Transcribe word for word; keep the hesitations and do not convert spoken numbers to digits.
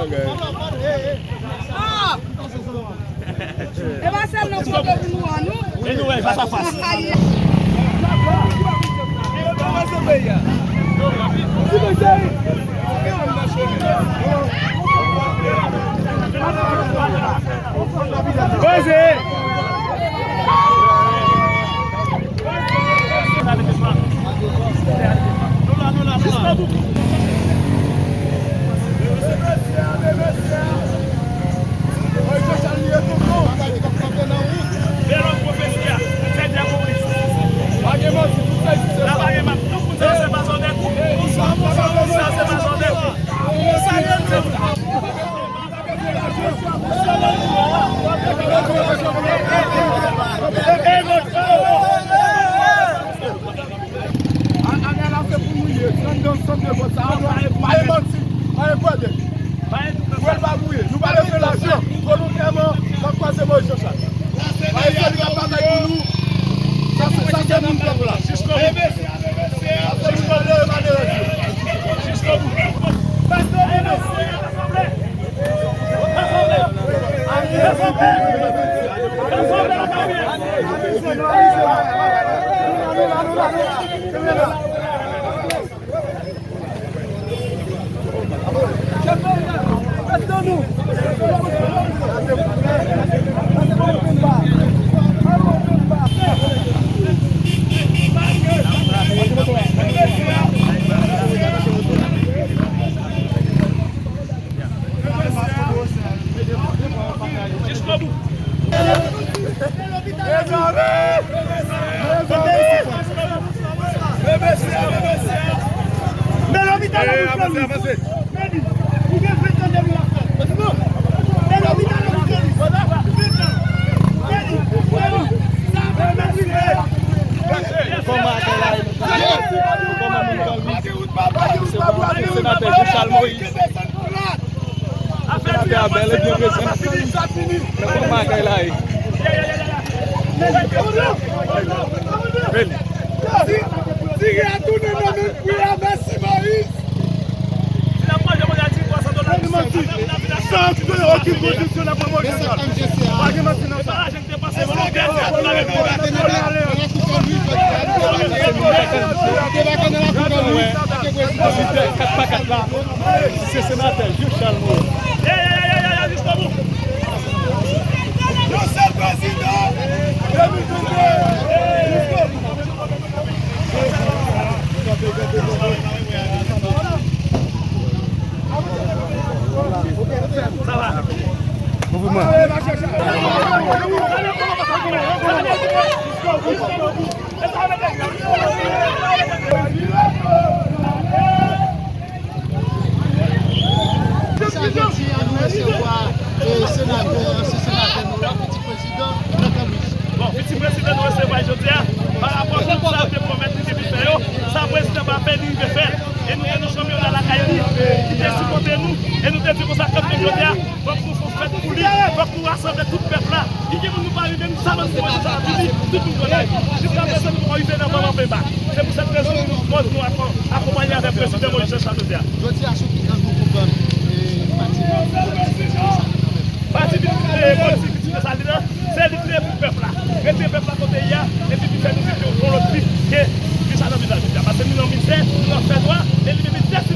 E pa sèl nan foto pou nou an, non. E nou wè fas a fas. Poze! Anè la se pou nou ye, trannde sanm de vòt sa a, pa e manti, pa e kwè de. Pwèl pa bouye, nou pa leve lajan, volontèman, n ap kwaze Moyiz Janchal. Pa e sèl ki ap batay pou nou, sa se, sa se moun pèp la, jis nan bout. Sa se moun pèp la, pa de rèv yo. Jis nan bout. Jiskobou. Men lopital la pou fè li. Men li, li gen ven tan depi l ap fè. Men lopital la pou fè li. Ven tan. Men li, men li. Kòman akèy la ye? Kòman moun Pòtoprens? Senatè Jean Charles Moïse. Senatè a bèl e byen prezan. Men kòman akèy la ye? Veni. Tire a tounen nan men pri a, mèsi Moïse. San okenn kondisyon nan pwomosyon sa. Pa gen manti nan sa. Lidè kat pa kat la, se senatè Jean Charles Moïse. Yon sèl prezidan, de mil vennde. Mouvman. Sa jodi a nou resevwa, eh, senatè, ansyen senatè nou la, fiti prezidan Jovenel Moïse. Bon, fiti prezidan nou resevwa jodi a, pa rapò ak tout sa l te pwomèt li te vin fè yo, sa prezidan pa fè li rive fè. E nou te nan chanpyona lakay li, li te sipòte nou, e nou te di konsa, kanpe jodi a, fòk nou fè yon fèt pou li, fòk nou rasanble tout pèp la. Ki gen moun nou pa rive, nou sa bann ti moun sa vini, tout moun konn al. Jiska prezan nou poko rive nan moman peba. Se pou sèt rezon nou pòz nou akonpaye avèk prezidan Moïse Jean Charles jodi a. Jodi a sou ki ang nou konprann, eh, pati politik Desalin nan? Pati politik Desalin nan, se li kreye pou pèp la. Retire pèp la kote l ye a, epi li fè nou viv yon bon lòt vi ke vi sa nan vil la jodi a. Paske nou nan mizè, nou nan fènwa, e li menm li dèt